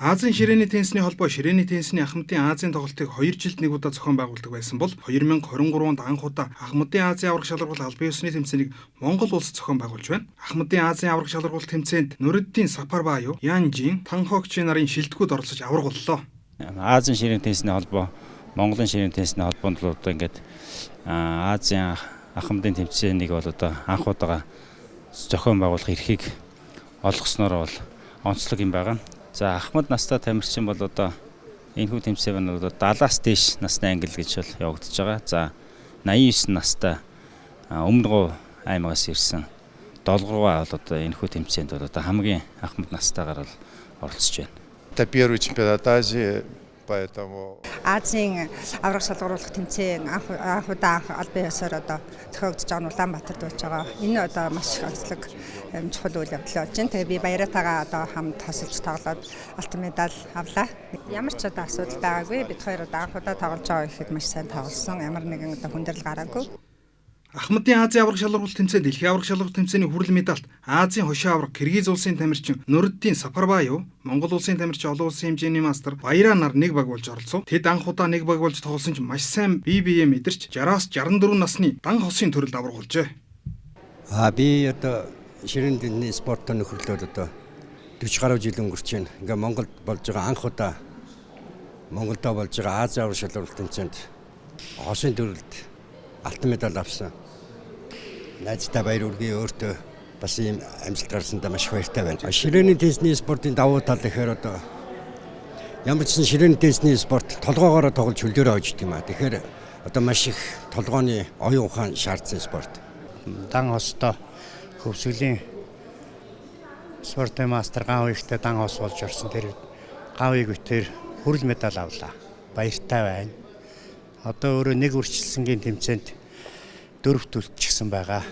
Азийн ширээний теннисний холбоо ширээний теннисний Ахмадын Азийн тоглолтыг 2 жилд нэг удаа зохион байгуулдаг байсан бол 2023 онд анх удаа Ахмадын Азийн аварга шалгаруулалт албан ёсны тэмцээнийг Монгол улс зохион байгуулж байна. Ахмадын Азийн аварга шалгаруулалт тэмцээнд Нуриддин Сапарбаев, Ян Жин, Тан Хогчин нарын шилдэгүүд оролцож аварга боллоо. Азийн ширээний теннисний холбоо, Монголын ширээний теннисний холбоонд бол одоо ингээд Азийн Ахмадын тэмцээнийг бол одоо анх удаага зохион байгуулах эрхийг олгосноор бол онцлог юм байна. За, Ахмад настай тамирчин бол одоо энэхүү тэмцээн нь одоо 70-аас дээш насны ангил гэж бол явагдаж байгаа. За, 89 настай Өмнө аймагаас ирсэн Долгоргоо бол одоо энэхүү тэмцээнд бол одоо хамгийн ахмад настайгаар бол оролцож байна. Это первый чемпионат Азии, поэтому Азийн аварга шалгаруулах тэмцээн анх удаа анх албан ёсоор одоо зохиогдож байгаа нь Улаанбаатарт болж байгаа. Энэ одоо маш их онцлог чухал үйл явдал болж байна. Тэгээ би Баяратайгаа одоо хамт хосолж тоглоод алтан медаль авлаа. Ямар ч одоо асуудал байгаагүй. Бид хоёр одоо анх удаа тоглож байгаа гэхэд маш сайн тоглосон. Ямар нэгэн одоо хүндрэл гараагүй. Ахмадын Азийн аварга шалгаруулалт тэмцээн, дэлхийн аварга шалгаруулалт тэмцээний хүрэл медальт Азийн хошин аварга Киргиз улсын тамирчин Нуриддин Сапарбаев, Монгол улсын тамирчин олон улсын хэмжээний мастер Баяраа нар нэг баг болж оролцов. Тэд анх удаа нэг баг болж тоглосон ч маш сайн бие биеэ мэдэрч 60-аас 64 насны дан хосын төрөлд аварга болжээ. Би одоо ширээн теннисний спортоор нөхөрлөөд одоо 40 гаруй жил өнгөрч байна. Ингээ Монголд болж байгаа, анх удаа Монголдо болж байгаа Азийн аварга шалралт тэмцээнд хосын төрөлд алтан медаль авсан. Найздаа баяр хүргэе, өөртөө бас ийм амжилт гарсандаа маш их баяртай байна. Ширээний теннисний спортын давуу тал гэхээр одоо ямар ч сан ширээний теннисний спорт толгоогоороо тоглож хөлөөрөө хождог юм а. Тэгэхээр одоо маш их толгооны оюун ухаан шаардсан спорт. Дан хостой хөвсгөлийн спортын мастер Ган уягтай дан хос болж орсон. Тэр Ган уяг битэр хүрэл медаль авлаа. Баяртай байна. Одоо өөрөө нэг үрчилсэнгийн тэмцээнд дөрөвт үлдчихсэн байгаа.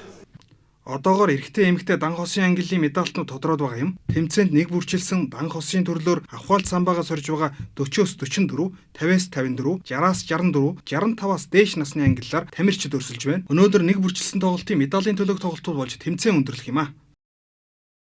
Одоогоор эрэгтэй, эмэгтэй дан хосын ангиллын медальтнууд тодроод байгаа юм. Тэмцээнд нэг бүрчилсэн дан хосын төрлөөр Авхаалт самбаага сорж байгаа 40-оос 44, 50-аас 54, 60-аас 64, 65-аас дээш насны ангиллаар тамирчид өрсөлдөж байна. Өнөөдөр нэг бүрчилсэн тоглолтын медалийн төлөөх тоглолтууд болж тэмцээн өндөрлөх юм а.